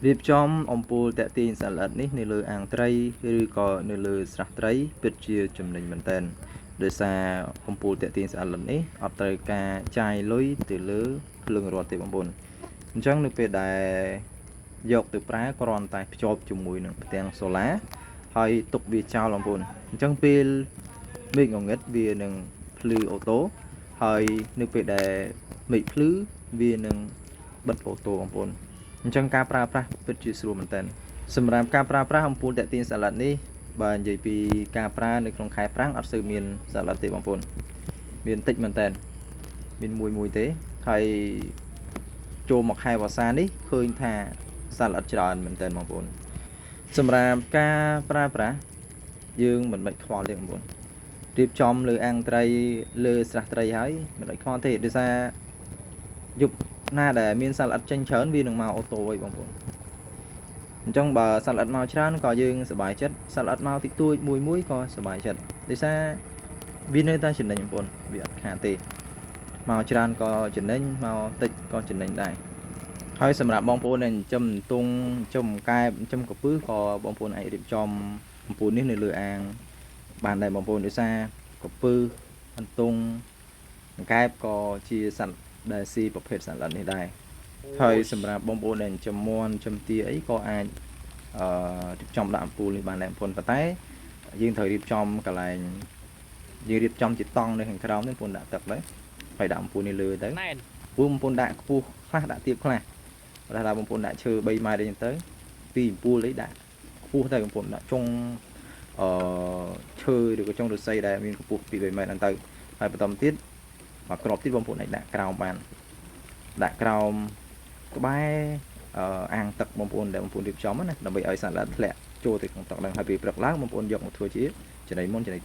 រៀបចំអំពូលតាក់ទាញសត្វល្អិតនេះនៅលើអាងត្រីឬក៏នៅលើស្រះត្រីពិតជាចំណេញមែនទែនដោយសារអំពូលតាក់ទាញសត្វល្អិតនេះអត់ត្រូវការចាយលុយទៅលើភ្លើងរត់ទេបងប្អូនអញ្ចឹងនៅពេលដែលយកទៅប្រើគ្រាន់តែភ្ជាប់ជាមួយនឹងផ្ទាំងសូឡាហើយទុកវាចោលបងប្អូនអញ្ចឹងពេលមេឃងងឹតវានឹងភ្លឺ auto ហើយនៅពេលដែលមេឃភ្លឺវានឹងបិទ auto បងប្អូន អញ្ចឹងការប្រើប្រាស់ពិតជាស្រួលមែនទែនសម្រាប់ការប្រើប្រាស់អំពូលតាក់ទាញសត្វល្អិតនេះបើនិយាយពីការប្រើនៅក្នុងខែប្រាំងអត់សូវមានសត្វល្អិតទេបងប្អូនមានតិចមែនទែនមានមួយមួយទេហើយចូលមកខែវស្សានេះឃើញថាសត្វល្អិតច្រើនមែនទែនបងប្អូនសម្រាប់ការប្រើប្រាស់យើងមិនបាច់ខ្វល់ទេបងប្អូនរៀបចំលើអាងត្រីលើស្រះត្រីហើយមិនបាច់ខ្វល់ទេដោយសារយប់ ណាដែលមានសត្វល្អិតចេញច្រើនវានឹងមក auto ហើយបងប្អូនអញ្ចឹងបើសត្វល្អិតមកច្រើនក៏យើងសប្បាយចិត្តសត្វល្អិតមកតិចតួចមួយមួយក៏សប្បាយចិត្តដោយសារវានៅតែចំណេញបងប្អូនវាអត់ខាតទេមកច្រើនក៏ចំណេញមកតិចក៏ចំណេញដែរហើយសម្រាប់បងប្អូនដែលចិញ្ចឹមអន្ទង់ចិញ្ចឹមកែបចិញ្ចឹមកពឹសក៏បងប្អូនអាចរៀបចំអំពូលនេះនៅលើអាងបានដែរបងប្អូនដោយសារកពឹសអន្ទង់កែបក៏ជាសត្វដែលស៊ីប្រភេទសត្វល្អិតនេះដែរហើយសម្រាប់បងប្អូនដែលចិញ្ចឹមមាន់ចិញ្ចឹមទាអីក៏អាចអឺរៀបចំដាក់អំពូលនេះបានដែរបងប្អូនប៉ុន្តែយើងត្រូវរៀបចំកន្លែងយើងរៀបចំជាតង់នៅខាងក្រោមនេះបងប្អូនដាក់ទឹកទៅហើយដាក់អំពូលនេះលើទៅ ណែន ព្រោះបងប្អូនដាក់ខ្ពស់ខ្លះដាក់ទាបខ្លះបើថាបងប្អូនដាក់ឈើ3ម៉ែត្រអីចឹងទៅពីអំពូលអីដាក់ខ្ពស់ទៅបងប្អូនដាក់ចុងអឺឈើឬក៏ចុងឫស្សីដែលមានកម្ពស់2 3ម៉ែត្រហ្នឹងទៅហើយបន្តមកទៀតមកក្របទៀតបងប្អូនអាចដាក់ក្រោមបានដាក់ក្រោមក្បែរអឺអាងទឹកបងប្អូនដែលបងប្អូនរៀបចំណាដើម្បីឲ្យសត្វល្អិតធ្លាក់ចូលទៅក្នុងទឹកហ្នឹងហើយពេលព្រឹកឡើងបងប្អូនយកមកធ្វើជាចំណីមុនចំណី